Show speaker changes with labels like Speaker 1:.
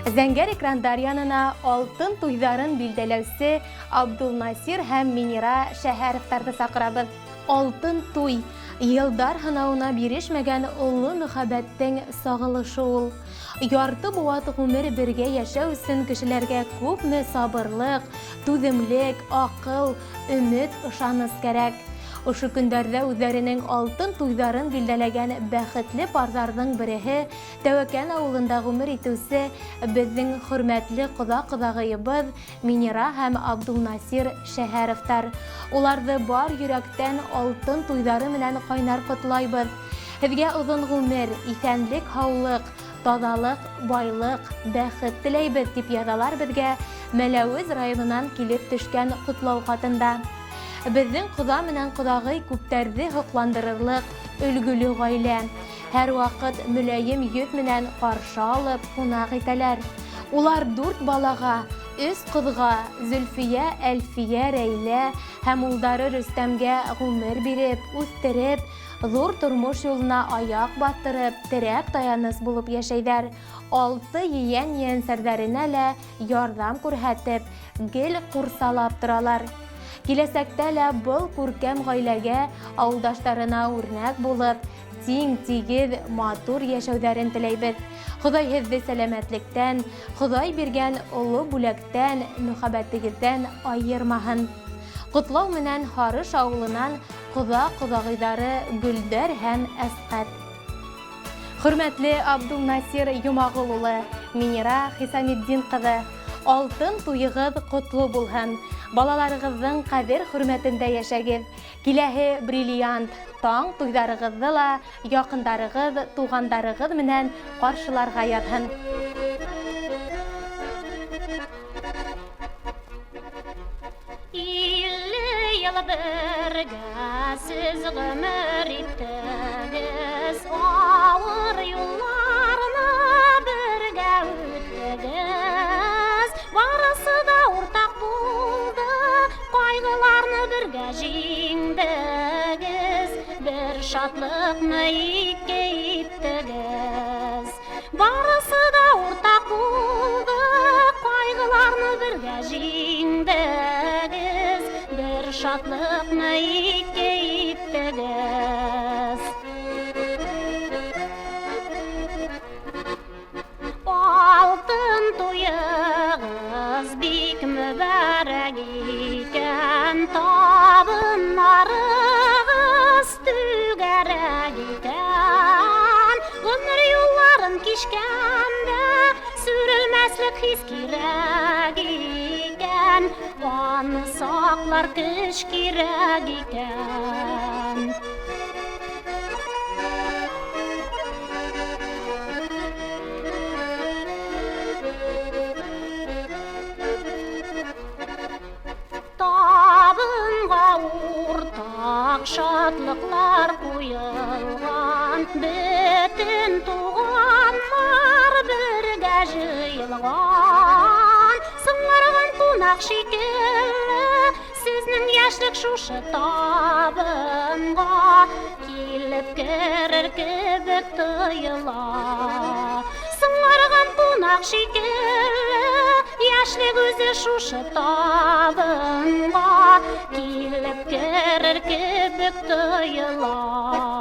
Speaker 1: Зәңгәр экрандар янына алтын туйҙарын билдәләүсе Абдулнасир һәм Минира Шәһәровтарҙы саҡырабыҙ. Алтын туй, йылдар һынауына бирешмәгән оло мөхәббәттең сағылышы ул. Ярты быуат ғүмер бергә йәшәү өсөн кешеләргә күпме сабырлыҡ, түҙемлек, аҡыл, өмөт, ышаныс кәрәк. Ошо көндәрҙә үҙҙәренең алтын туйҙарын билдәләгән бәхетле парҙарҙың береһе Тәүәкән авылында ғүмер итеүсе беҙҙең хөрмәтле ҡоҙа-ҡоҙағыйыбыҙ Минира һәм Абдулнасир Шәһәровтар. Уларҙы бар йөрәктән алтын туйҙары менән ҡайнар ҡотлайбыҙ. Һеҙгә оҙон ғүмер, иҫәнлек-һаулыҡ, таҙалыҡ, байлыҡ, бәхет теләйбеҙ, дип яҙалар беҙгә Мәләүез районынан килеп төшкән ҡотлау хатында. Беҙҙең ҡоҙа менән ҡоҙағый күптәрҙе һоҡландырырлыҡ өлгөлө ғаилә. Һәрваҡыт мөләйем йөҙ менән каршы алып, кунак итәләр. Улар дүрт балага, өс кызга, Зөлфия, Әлфия, Рәйлә һәм улдары Рөстәмгә гомер биреп, үстереп, зур тормыш юлына аяк баҫтырып, терәк-таяныс булып яшәйҙәр. Алты ейән-ейәнсәрҙәренә лә ярҙам күрһәтеп, гел ҡурсалап торалар. Киләсәктә лә был күркәм гаиләгә авылдаштарына үрнәк булып, тиң, тигеҙ, матур йәшәүҙәрен теләйбеҙ. Хоҙай һеҙҙе сәләмәтлектән, Хоҙай биргән оло бүләктән, мөхәббәтегеҙҙән айырмаһын. Ҡотлау менән Һарыш авылынан ҡоҙа-ҡоҙағыйҙары Гөлдәр һәм Әсҡәт. Хөрмәтле Абдулнасир Йомағол улы, Минира Хисаметдин ҡыҙы, алтын туйығыҙ ҡотло булһын! Балаларығыҙҙың ҡәҙер-хөрмәтендә йәшәгеҙ. Киләһе бриллиант таң туйҙарығыҙҙы ла яҡындарығыҙ, туғандарығыҙ менән ҡаршыларға яҙһын.
Speaker 2: 50 йыл бергә сез гомер иттегез, Ауыр юлларны бергә үттегез. Барысы да уртаҡ булды, ҡайғыларны бергә җиңдегез, Бер шатлыҡны ике иттегез. Барысы да уртаҡ булды, ҡайғыларны бергә җиңдегез, Бер шатлыҡны ике иттегез. Алтын туйығыҙ бик мөбәрәк икән, Табыннарығыҙ түгәрәк икән. Ғүмер юлларын кискәндә сүрелмәҫлек хис кирәк икән, Аны саҡлар көс кирәк икән. Табынға уртаҡ шатлыҡлар ҡуйылған, Бөтөн туғаннар бергә йыйылған. Соңарған ҡунаҡ шикелле, Сезнең йәшлек шушы табынға Килеп керер кебек тойола. Соңарған ҡунаҡ шикелле, Йәшлек үҙе шушы табынға Килеп керер кебек тойола.